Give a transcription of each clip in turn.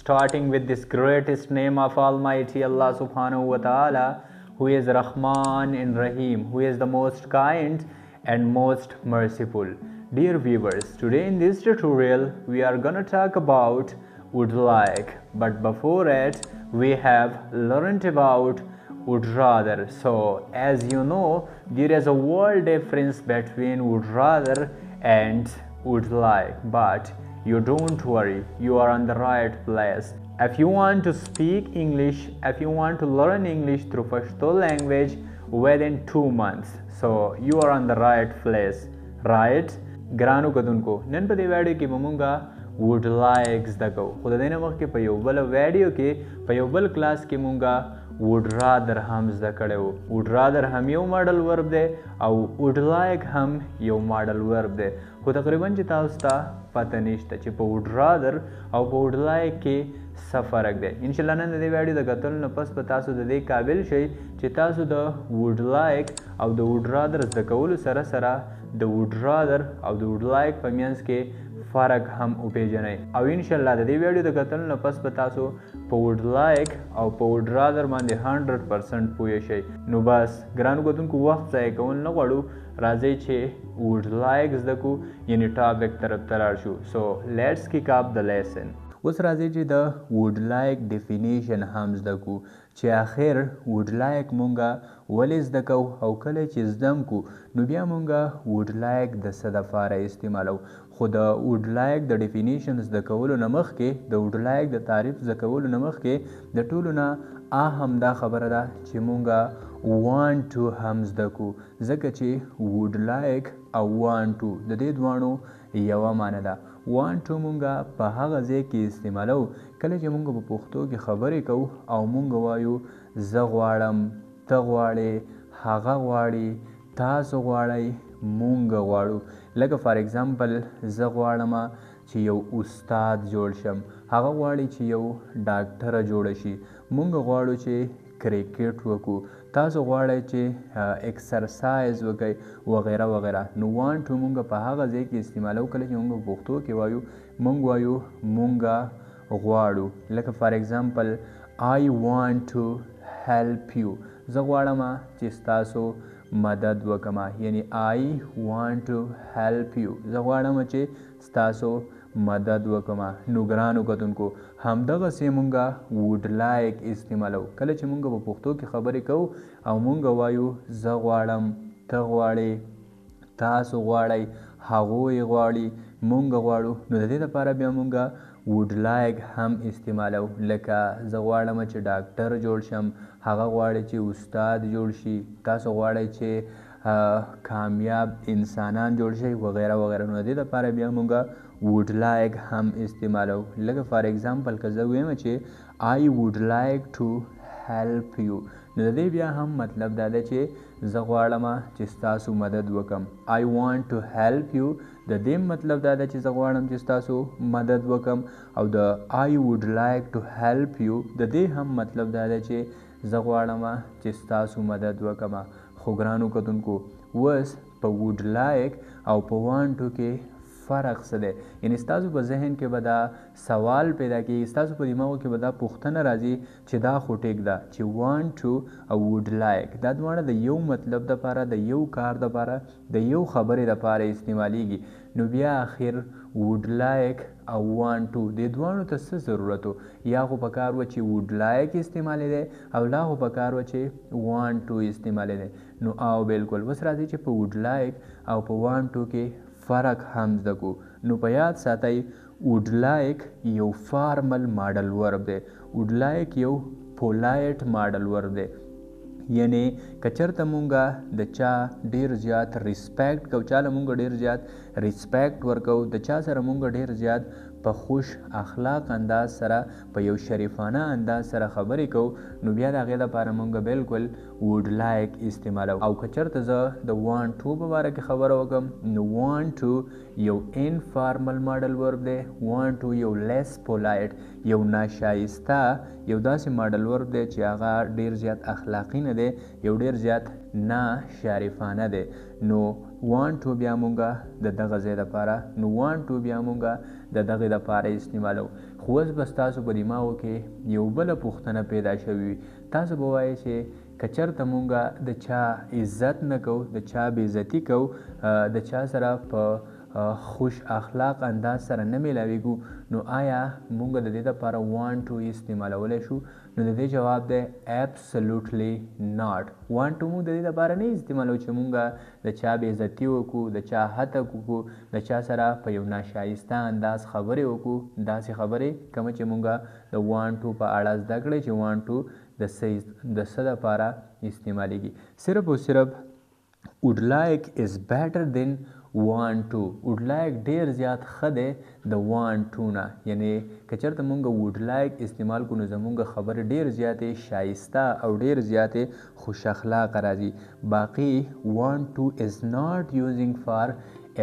Starting with this greatest name of Almighty Allah subhanahu wa ta'ala, who is Rahman and Rahim, who is the most kind and most merciful. Dear viewers, today in this tutorial we are gonna talk about would like, but before it we have learned about would rather. So as you know, there is a world difference between would rather and would like, but you don't worry, you are on the right place. If you want to speak English, if you want to learn English through Pashto language within 2 months, so you are on the right place, right? ګرانو کتونکو، نن په دې ویډیو کې به مونږه would like زده کوو، خو د دې نه مخکې په یو بل ویډیو کې، په یو بل کلاس کې مونږه would rather هم زده کړی وو. Would rather هم یو modal verb دی او would like هم یو modal verb دی، خو تقریبا چې تاسو ته پته نشته چې په would rather او په would like کې څه فرق دی. انشاءالله نن د دې ویډیو د کتلو نه پس به تاسو د دې قابل شئ چې تاسو د would like او د would rather زده کولو سره سره د would rather او د would like په منځ کې فرق هم وپیژنئ. او انشاءالله د دې ویډیو د کتلو نه پس به تاسو په would like او په would rather باندې 100% پوه شئ. نو بس ګرانو کتونکو، وخت ضایع کول نه غواړو، راځئ چې would like زده کړو، یعنی topic طرف ته لاړ شو. So let's kick off the lesson. اوس راځئ چې د would like definition هم زده کړو، چې آخر would like مونږه ولې زده کوو او کله چې زده هم کړو نو بیا مونږه would like د څه دپاره استعمالوو. خو د would like د definition زده کولو نه مخکې، د would like د تعریف زده کولو نه مخکې، د ټولو نه اهم دا خبره ده چې مونږه want to هم زده کړو، ځکه چې would like او want to د دې دواړو یوه معنی ده. Want to مونږه په هغه ځای کې استعمالوو کله چې مونږ په پښتو کې خبرې کوو او مونږ وایو زه غواړم، ته غواړې، هغه غواړي، تاسو غواړئ، مونږ غواړو. لکه for example، زه غواړم چې یو استاد جوړ شم، هغه غواړي چې یو ډاکټره جوړه شي، مونږ غواړو چې کرکټ وکړو، تاسو غواړئ چې exercise وکړئ، وغیره وغیره. نو want to مونږ په هغه ځای کې استعمالوو کله چې مونږ په پښتو کې وایو، مونږ وایو مونږ غواړو. لکه for example، I want to help you، زه غواړم چې ستاسو مدد وکړم، یعنی I want to help you، زه غواړم چې ستاسو مدد وکړم. نو ګرانو کتونکو، همدغسې مونږه would like استعمالوو کله چې مونږ په پښتو کې خبرې کوو او مونږ وایو زه غواړم، ته غواړې، تاسو غواړئ، هغوی غواړي، مونږ غواړو. نو د دې لپاره بیا مونږه would like هم استعمالوو. لکه زه غواړم چې ډاکټر جوړ شم، هغه غواړي چې استاد جوړ شي، تاسو غواړئ چې کامیاب انسانان جوړ شئ، وغیره وغیره. نو د دې لپاره بیا مونږه would like هم استعمالوو. لکه for example، که زه ووایم چې I would like to help you، نو د دې بیا هم مطلب دا دی چې زه غواړم چې ستاسو مدد وکړم. I want to help you د دې مطلب دا دی چې زه غواړم چې ستاسو مدد وکړم، او د I would like to help you د دې هم مطلب دا دی چې زه غواړم چې ستاسو مدد وکړم. خو ګرانو کتونکو، اوس په would like او په want to کې فرق څه دی؟ یعنی ستاسو په ذهن کې به دا سوال پیدا کیږي، ستاسو په دماغو کې به دا پوښتنه راځي چې دا خو ټیک ده چې want to او would like دا دواړه د یو مطلب دپاره، د یو کار دپاره، د یو خبرې دپاره استعمالیږي. نو بیا آخر would like او want to دې دواړو ته څه ضرورت و؟ یا خو پکار وه چې would like استعمالېدی او لا خو پکار وه چې want to استعمالېدی. نو او بالکل اوس راځي چې په would like او په want to کې فرق هم زده کړو. نو په یاد ساتئ، would like یو formal modal verb دی، would like یو polite modal verb دی. یعنی که چېرته مونږه د چا ډېر زیات respect کوو، چا له مونږ ډېر زیات respect ورکوو، د چا سره مونږ ډېر زیات په خوش اخلاق انداز سره، په یو شریفانه انداز سره خبرې کوو، نو بیا د هغې دپاره مونږ بالکل would like استعمالوو. او که چېرته زه د want to په باره کې خبره وکړم، نو want to یو informal modal verb دی، want to یو less polite، یو ناشایسته، یو داسې modal verb دی چې هغه ډېر زیات اخلاقي نه دی، یو ډېر زیات ناشریفانه دی. نو want to بیا مونږه د دغه ځای دپاره، نو want to بیا مونږه د دغې دپاره استعمالوو. خو خو اوس به ستاسو په دماغو کې یو بله پوښتنه پیدا شوې وي. تاسو به وایئ چې که چېرته مونږ د چا عزت نه کوو، د چا بې عزتي کوو، د چا سره په خوش اخلاق انداز سره نه میلاویږو، نو آیا مونږ د دې دپاره want to استعمالولی شو؟ نو د دې جواب دی absolutely not. Want to مونږ د دې دپاره نه استعمالوو چې مونږ د چا بې عزتي وکړو، د چا هتک وکړو، د چا سره په یو ناشایسته انداز خبرې وکړو، داسې خبرې کومه چې مونږ د want to په اړه زده کړې چې want to د څه دپاره استعمالیږي. صرف او صرف would like is better than want to. Would like ډیر زیات ښه دی د want to نه، یعنی که چېرته مونږ would like استعمال کړو نو زمونږ خبرې ډیر زیاتې شایسته او ډیر زیاتې خوش اخلاقه راځي. باقي want to is not using for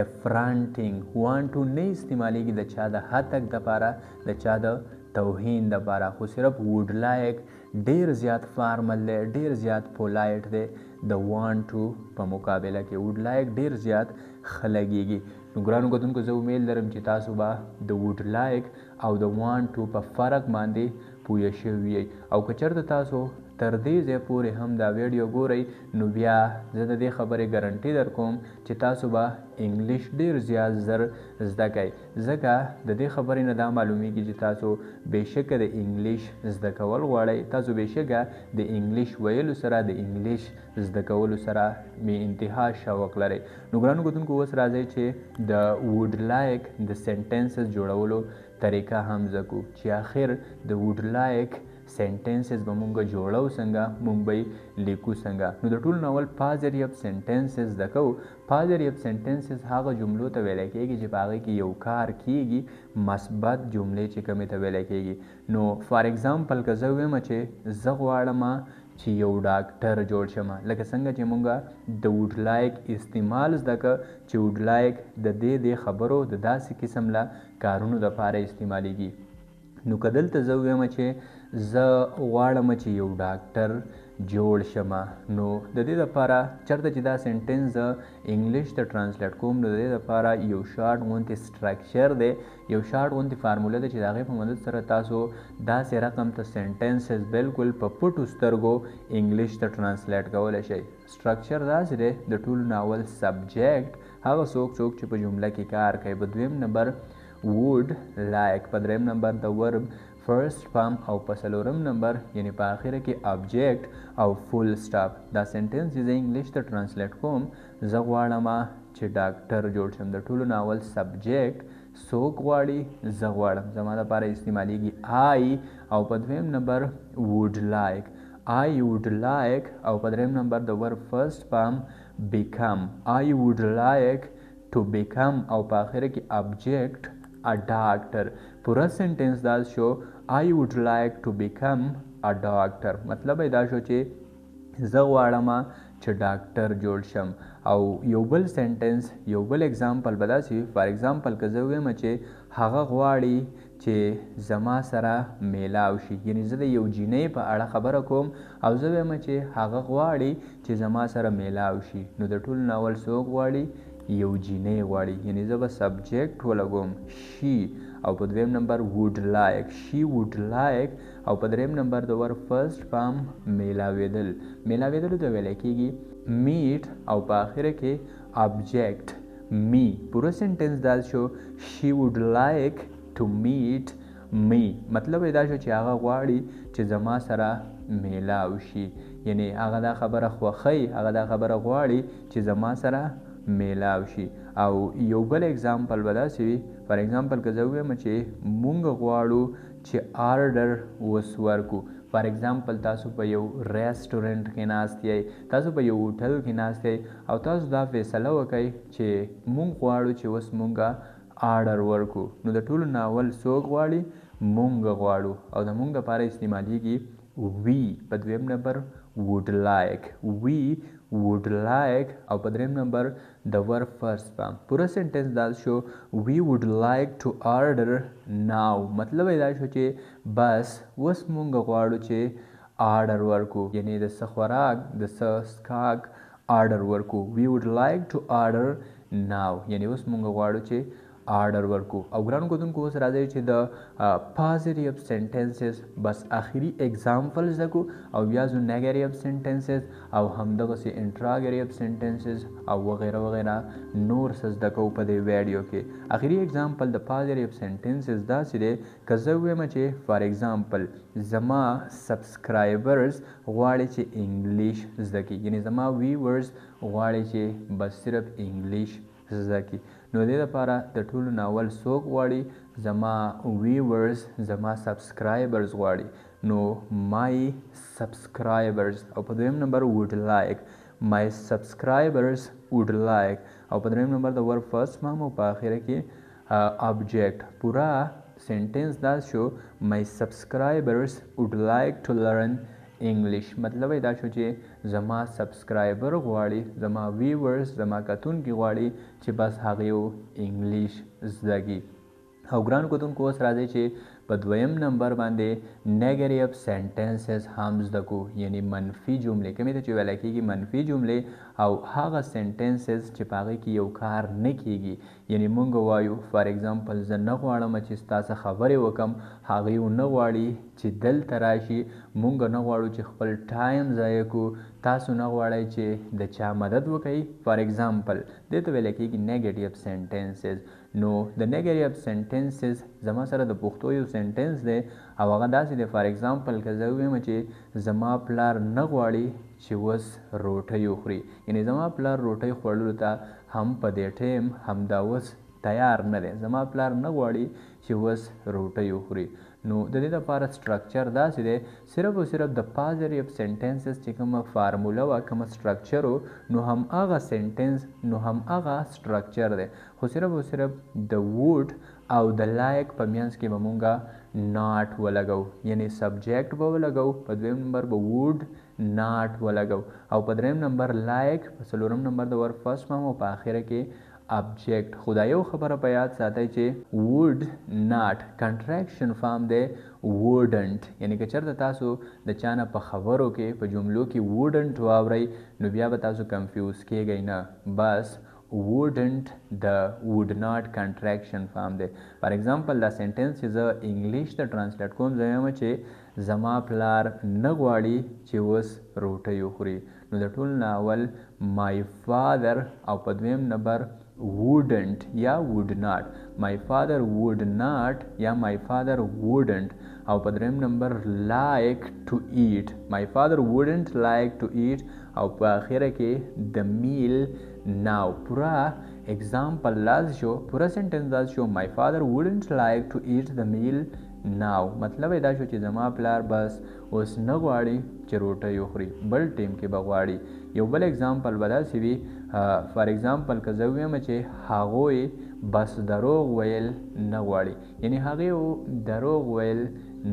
affronting. Want to نه استعمالیږي د چا د هتک دپاره، د چا د توهین دپاره، خو صرف would like ډیر زیات formal دی، ډیر زیات polite دی د want to په مقابله کې. would like ډیر زیات ښه لګیږي. نو ګرانو کتونکو، زه امید لرم چې تاسو به د would like او د want to په فرق باندې پوه شوي یئ. او که چېرته تاسو تر دې ځای پورې هم دا ویډیو ګورئ نو بیا زه د دې خبرې ګارنټي در کوم چې تاسو به انګلیش ډیر زیات زر زده کړئ، ځکه د دې خبرې نه دا معلومیږي چې تاسو بېشکه د انګلیش زده کول غواړئ، تاسو بېشکه د انګلیش ویلو سره، د انګلیش زده کولو سره بې انتها شوق لرئ. نو ګرانو کتونکو، اوس راځئ چې د would like د sentences جوړولو طریقه هم زده کړو چې آخر د would like sentences به مونږ جوړو څنګه، مونږ به یې لیکو څنګه. نو د ټولو نه اول positive sentences زده کوو. Positive sentences هغه جملو ته ویلی کېږي چې په هغې کې یو کار کیږي، مثبت جملې چې کومې ته ویلی کېږي. نو for example که زه ووایم چې زه غواړم چې یو ډاکټر جوړ شم، لکه څنګه چې مونږ د would like استعمال زده کړ چې would like د دې خبرو د داسې قسم له کارونو دپاره استعمالیږي. نو که دلته زه ووایم چې زه غواړم چې یو ډاکټر جوړ شم، نو د دې دپاره چېرته چې دا sentence زه انګلیش ته translate کوم، نو د دې دپاره یو شارټ غوندې structure دی، یو شارټ غوندې فارموله ده چې د هغې په مدد سره تاسو داسې رقم ته sentences بالکل په پټو سترګو انګلیش ته translate کولی شئ. structure داسې دی، د ټولو نه اول subject، هغه څوک چې په جمله کې کار کوي، په دویم نمبر would like، په دریم نمبر د verb first form، او په څلورم نمبر یعنی په آخره کې object او full stop. دا sentence چې زه انګلیش ته translate کوم، زه غواړم چې ډاکټر جوړ شم، د ټولو نه اول subject څوک غواړي، زه غواړم، زما دپاره استعمالیږي I، او په دویم نمبر would like، I would like، او په دریم نمبر د verb first form become، I would like to become، او په آخره کې object a doctor. پوره sentence دا شو I would like to become a doctor. مطلب یې دا شو چې زه غواړم چې ډاکټر جوړ شم. او یو بل sentence، یو بل example به داسې وي، for example که زه ووایم چې هغه غواړي چې زما سره میلاو شي، یعنی زه د یو جینۍ په اړه خبره کوم او زه وایم چې هغه غواړي چې زما سره میلاو شي، نو د ټولو نه اول څوک غواړي؟ یو جینۍ غواړي، یعنی زه به subject ولګوم she، او په دویم نمبر would like، she would like، او په دریم نمبر د verb first form میلاوېدل، میلاوېدلو ته ویلی کېږي meet، او په آخره کې object me. پوره sentence دا شو she would like to meet me. مطلب یې دا شو چې هغه غواړي چې زما سره میلاو شي، یعنی هغه دا خبره خوښوي، هغه دا خبره غواړي چې زما سره میلاو شي. او یو بل example به داسې وي، for example که زه ووایم چې مونږ غواړو چې order اوس ورکړو، for example تاسو په یو رستورانت کې ناست یئ، تاسو په یو هوټل کې ناست یئ، او تاسو دا فیصله وکړئ چې مونږ غواړو چې اوس مونږ order ورکړو، نو د ټولو نه اول څوک غواړي؟ مونږ غواړو، او د مونږ دپاره استعمالیږي we، په دویم نمبر would like، we would like، او په دریم نمبر د verb first form. پوره sentence دا شو we would like to order now. مطلب یې دا شو چې بس اوس مونږ غواړو چې order ورکړو، یعنی د څه خوراک، د څه څښاک order ورکړو. we would like to order now، یعنی اوس مونږ غواړو چې آرډر ورکو. او ګرانو کتونکو اوس راځئ چې د پازیټیو سنټنسز بس اخري اگزامپل زده کو او بیا ځو نیګیټیو سنټنسز او همدغسې انټراګیټیو سنټنسز او وغیره وغیره نور څه زده کوو په دې ویډیو کې. اخري اگزامپل د پازیټیو سنټنسز داسې دی که زه ووایم چې فار اگزامپل زما سبسکرایبرز غواړي چې انګلیش زده کړي، یعنې زما ویورز غواړي چې بس صرف انګلیش زده کړي. نو دې لپاره د ټولو نه اول څوک غواړي؟ زما ویورز، زما سبسکرایبرز غواړي. نو مای سبسکرایبرز، او په دویم نمبر ووډ لایک، مای سبسکرایبرز ووډ لایک، او په دریم نمبر د ورب فرست فارم او په اخره کې آبجیکټ. پورا سنټنس دا شو مای سبسکرایبرز ووډ لایک ټو لرن انګلیش. مطلب یې دا شو چې زما سبسکرایبر غواړي، زما ویورز، زما کتونکي غواړي چې بس هغې انګلیش زده کړي. او ګران کتونکو اوس راځئ چې په دویم نمبر باندې نیګیټیو سنټنسز هم زده کو، یعنی منفي جملې، کومې ته چې ویل کېږي منفي جملې، او هغه سنټنسز چې په هغې کې یو کار نه کېږي. یعنی مونږ وایو فار اگزامپل زه نه غواړم چې ستا څخه خبرې وکم، هغې نه غواړي چې دلته راشي، مونږ نه غواړو چې خپل ټایم ضایع کړو، تاسو نه غواړئ چې د چا مدد وکړئ. فار اگزامپل دې ته ویل کېږي نیګیټیو سنټنسز. نو د نیګیټیو سنټنسز زما سره د پښتو یو سنټنس دی او هغه داسې دی، فار اگزامپل که زه ووایم چې زما پلار نه غواړي چې اوس روټۍ وخوري، یعنې زما پلار روټۍ خوړلو ته هم په دې ټایم همدا اوس تیار نه دی، زما پلار نه غواړي چې اوس روټۍ وخوري. نو د دې لپاره سټرکچر داسې دی، صرف او صرف د پازیټیو سنټنسز چې کومه فارموله وه، کومه سټرکچر و، نو هم هغه سنټنس، نو هم هغه سټرکچر دی، خو صرف او صرف د ووډ او د لایک په منځ کې به مونږه ناټ ولګو، یعنې سبجیکټ به ولګو، په دویم نمبر به ووډ ناټ ولګو، او په دریم نمبر لایک، په څلورم نمبر د ورب فرست فارم، او په اخره کې ابجیکټ. خو دا یو خبره په یاد ساتئ چې ووډ ناټ کنټریکشن فارم دی ووډنټ، یعنې که چېرته تاسو د چا نه په خبرو کې په جملو کې ووډنټ واورئ نو بیا به تاسو کنفیوز کیږئ نه، بس ووډنټ د ووډ ناټ کنټریکشن فارم دی. فار اگزامپل دا سنټنس چې زه انګلیش ته ټرانسلیټ کوم، زه وایم چې زما پلار نه غواړي چې اوس روټۍ وخوري، نو د ټولو نه اول مای فادر او په دویم نمبر wouldn't یا would not، my father would not یا my father wouldn't، او په دریم نمبر like to eat، my father wouldn't like to eat، او په اخره کې the meal now. پورا اگزامپل لاز شو، پورا سنټنس داز شو my father wouldn't like to eat the meal now. مطلب یې دا شو چې زما پلار بس اوس نه غواړي چې روټۍ وخوري، بل ټیم کې به غواړي. یو بل اگزامپل به داسې وي، فار اگزامپل که زه ووایم چې هغوی بس دروغ ویل نه غواړي، یعنې هغې دروغ ویل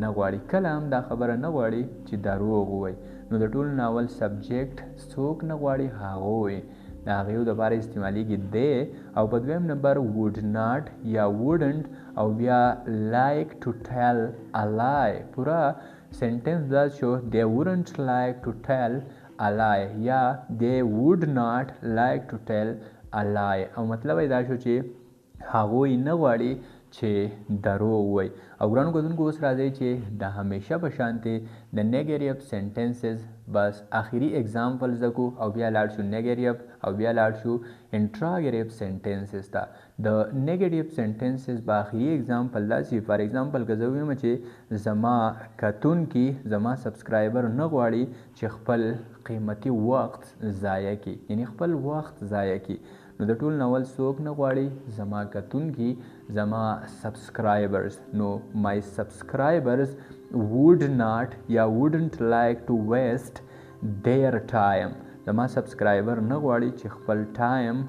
نه غواړي، کله هم دا خبره نه غواړي چې دروغ ووایي. نو د ټولو نه اول سبجیکټ څوک نه غواړي؟ هغوی، د هغې دپاره استعمالیږي دی، او په دویم نمبر would not یا wouldn't، او بیا like to tell a lie. پورا سنټنس دا شو they wouldn't like to tell a lie یا they would not like to tell a lie، او مطلب یې دا شو چې هغوی نه غواړي چې دروغ ووایي. او ګرانو کتونکو اوس راځئ چې د همیشه په شانتې د نیګیټیو سنټنسز بس اخري اگزامپل زده کړو او بیا لاړ شو نیګیټیو او بیا لاړ شو انټراګیټیو سنټنسز ته. د نیګیټیو سنټنسز به اخري اگزامپل داسې، فار اگزامپل که زه ووایم چې زما کتونکي، زما سبسکرایبر نه غواړي چې خپل قیمتي وخت ضایع کړي، یعنې خپل وخت ضایع کړي، نو د ټولو نه اول څوک نه غواړي؟ زما کتونکي، زما سبسکرایبرز. نو مای سبسکرایبرز would not یا wouldn't like to waste their time، زما سبسکرایبر نه غواړي چې خپل ټایم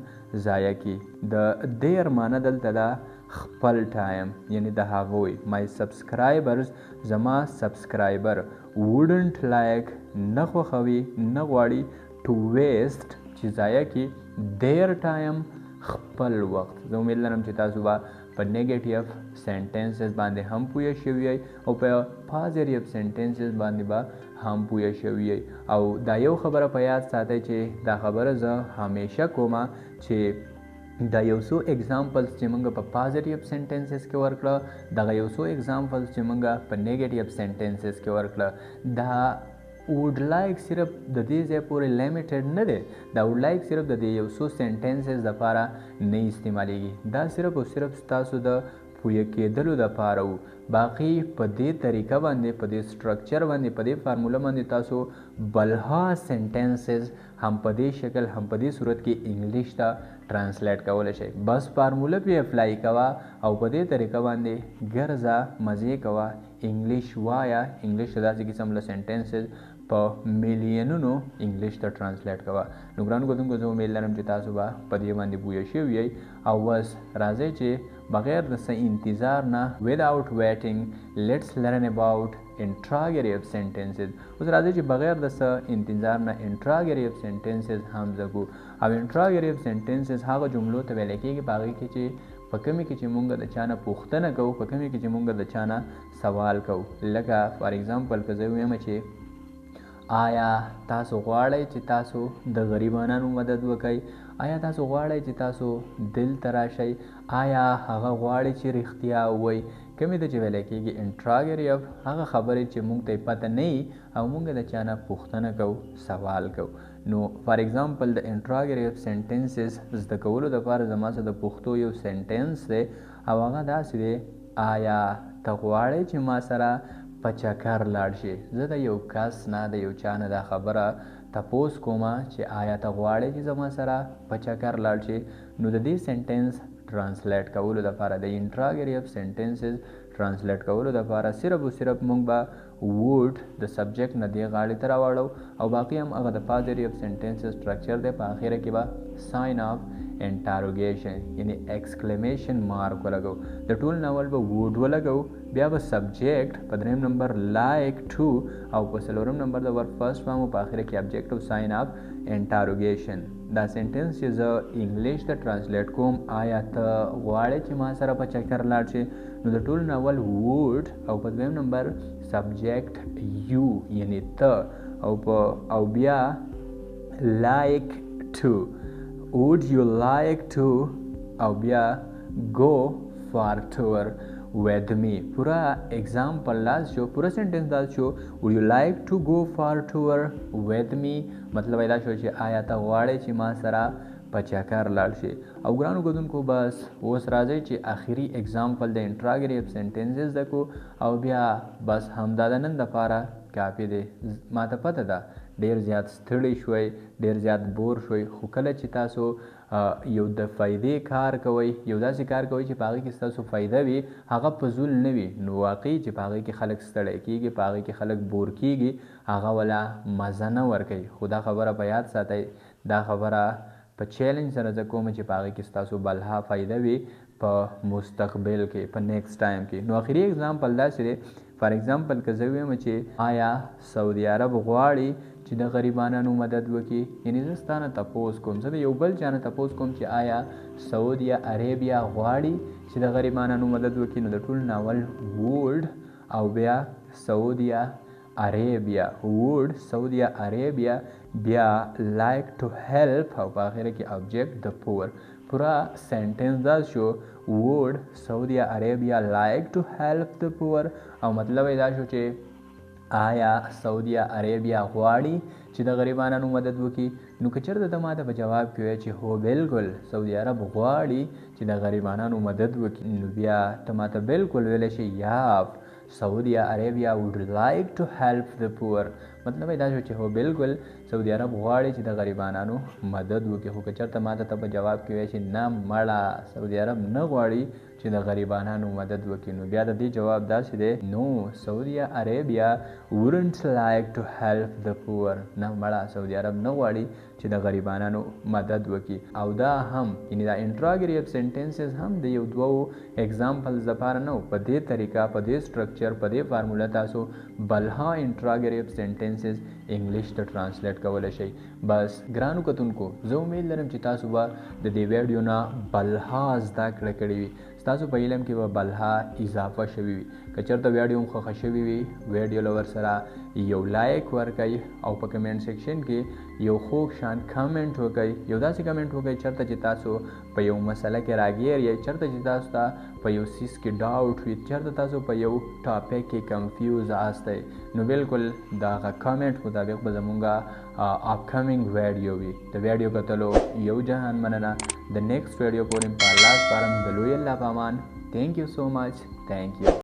ضایع کړي. د their معنی دلته ده خپل ټایم، یعنې د هغوی. مای سبسکرایبرز زما سبسکرایبر wouldn't like نه خوښوي، نه غواړي to waste چې ضایع کړي their time خپل وخت. زه امید لرم چې تاسو به په نیګیټیو سنټنسز باندې هم پوه شوي یئ او په پازیټیو سنټنسز باندې به هم پوه شوي یئ. او دا یو خبره په یاد ساتئ چې دا خبره زه همیشه کومه چې دا یو څو examples چې موږ په positive sentences کې ورکړه، دغه یو څو examples چې موږ په negative sentences کې ورکړه، دا would like صرف د دې ځای پورې limited نه دی. دا would like صرف د دې یو څو sentences دپاره نه استعمالیږي، دا صرف او صرف ستاسو د پوهه کېدلو دپاره وو. باقي په دې طریقه باندې، په دې structure باندې، په دې فارموله باندې تاسو بلها sentences هم په دې شکل هم په دې صورت کې انګلیش ته translate کولی شئ. بس فارموله پې apply کوه او په دې طریقه باندې ګرځه، مزې کوه، انګلیش وایه، انګلیش ته داسې قسم له sentences په میلیونونو انګلیش ته translate کوه. نو ګرانو کتونکو، زه امید لرم چې تاسو به په دې باندې پوه شوي یئ. او بس راځئ چې بغیر د څه انتظار نه، without waiting, let's learn about interrogative sentences. اوس راځئ چې بغیر د څه انتظار نه interrogative sentences هم زده کړو. او interrogative sentences هغه جملو ته ویل کېږي په هغې کې چې په کومې کې چې مونږ د چا نه پوښتنه کوو، په کومې کې چې مونږ د چا نه سوال کوو. لکه for example که زه ووایم چې آیا تاسو غواړئ چې تاسو د غریبانو مدد وکړئ؟ آیا تاسو غواړئ چې تاسو دلته راشئ؟ آیا هغه غواړي چې رښتیا ووایي؟ کومې ته چې ویل کېږي interrogative، هغه خبرې چې مونږ ته یې پته نه وي او مونږ د چا نه پوښتنه کوو، سوال کوو. نو for example د interrogative sentences زده کولو دپاره زما سره د پښتو یو sentence دی او هغه داسې دی: آیا ته غواړې چې ما سره په چکر لاړ شې؟ زه د یو کس نه، د یو چا نه دا خبره تپوس کومه چې آیا ته غواړې چې زما سره په چکر لاړ شې؟ نو د دې sentence translate کولو دپاره، د interrogative sentences translate کولو دپاره صرف او صرف موږ به would د subject نه دې غاړې ته راواړو او باقي هم هغه د positive sentences structure دی. په اخره کې به sign of interrogation یعنی exclamation mark ولګو. د ټول نه اول به would ولګو، بیا به subject، په دریم نمبر like to، او په څلورم نمبر د verb first form، او په اخره کې object او sign of interrogation. دا sentence چې زه انګلیش ته translate کوم، آیا ته غواړې چې ما سره په چکر لاړ شې؟ نو د ټولو نه اول would او په دویم نمبر subject you یعنی ته، او بیا like to، would you like to، او بیا go for tour with me. پورا example داسې شو، پورا sentence داسې شو: would you like to go for tour with me؟ مطلب یې دا شو چې آیا ته غواړې چې ما سره په چکر لاړ شې؟ او ګرانو کتونکو، بس اوس راځئ چې اخري example د interrogative sentences زده کړو او بیا بس همدا د نن دپاره کافي دی. ما ته پته ده ډېر زیات ستړي شوئ، ډېر زیات bore شوئ، خو کله چې تاسو یو د فایدې کار کوئ، یو داسې کار کوئ چې په هغې کې ستاسو فایده وي، هغه فضول نه وي، نو واقعي چې په هغې کې خلک ستړی کېږي، په هغې کې خلک bore کېږي، هغه ولا مزه نه ورکوي. خو دا خبره په یاد ساتئ، دا خبره په challenge سره زه کوم چې په هغې کې ستاسو بلها فایده وي په مستقبل کې، په next time کې. نو اخري example داسې دی، for example که زه ووایم چې آیا سعودي عرب غواړي چې د غریبانو مدد وکړي؟ یعنی زه ستا نه تپوس کوم، زه د یو بل چا نه تپوس کوم چې آیا سعودي عربیا غواړي چې د غریبانو مدد وکړي؟ نو د ټولو نه اول would او بیا سعودي عربیا، would سعودي عربیا، بیا like to help او په اخره کې object the poor. پورا sentence دا شو: would Saudi Arabia like to help the poor؟ او مطلب یې دا شو چې آیا سعودي عربیا غواړي چې د غریبانو مدد وکړي؟ نو که چېرته ته ماته په جواب کې وایې چې هو بالکل سعودي عرب غواړي چې د غریبانو مدد وکړي، نو بیا ته ماته بالکل ویلی شې یا Saudi Arabia would like to help the poor. مطلب یې دا شو چې هو بالکل سعودي عرب غواړي چې د غریبانو مدد وکړي. خو که چېرته ماته ته په جواب کې وایې چې نه مړه سعودي عرب نه غواړي چې د غریبانو مدد وکړي، نو بیا د دې جواب داسې دی: no Saudi Arabia wouldn't like to help the poor. نه مړه سعودي عرب نه غواړي چې د غریبانو مدد وکړي. او دا هم یعنی دا interrogative sentences هم د یو دوو examples دپاره نه، په دې طریقه، په دې structure، په دې فارموله تاسو بلها interrogative sentences انګلیش ته translate کولی شئ. بس ګرانو کتونکو، زه امید لرم چې تاسو به د دې ویډیو نه بلها زده کړه کړې وي، ستاسو په علم کې به بلها اضافه شوي وي. که چېرته ویډیو هم خوښه شوې وي، ویډیو له ورسره یو لایک ورکړئ او په کمنټ سیکشن کې یو خوږ شان کمنټ وکړئ. یو داسې کمنټ وکړئ چېرته چې تاسو په یو مسله کې راګیر یئ، چېرته چې تاسو ته په یو څیز کې ډاوټ وي، چېرته تاسو په یو ټاپک کې کنفیوز آستئ، نو بالکل د هغه کمنټ مطابق به زمونږ اپکمینګ ویډیو وي. د ویډیو کتلو یو جهان مننه. د نیکسټ ویډیو پورې په الله سپارم، د لوی الله په امان. Thank you so much. Thank you.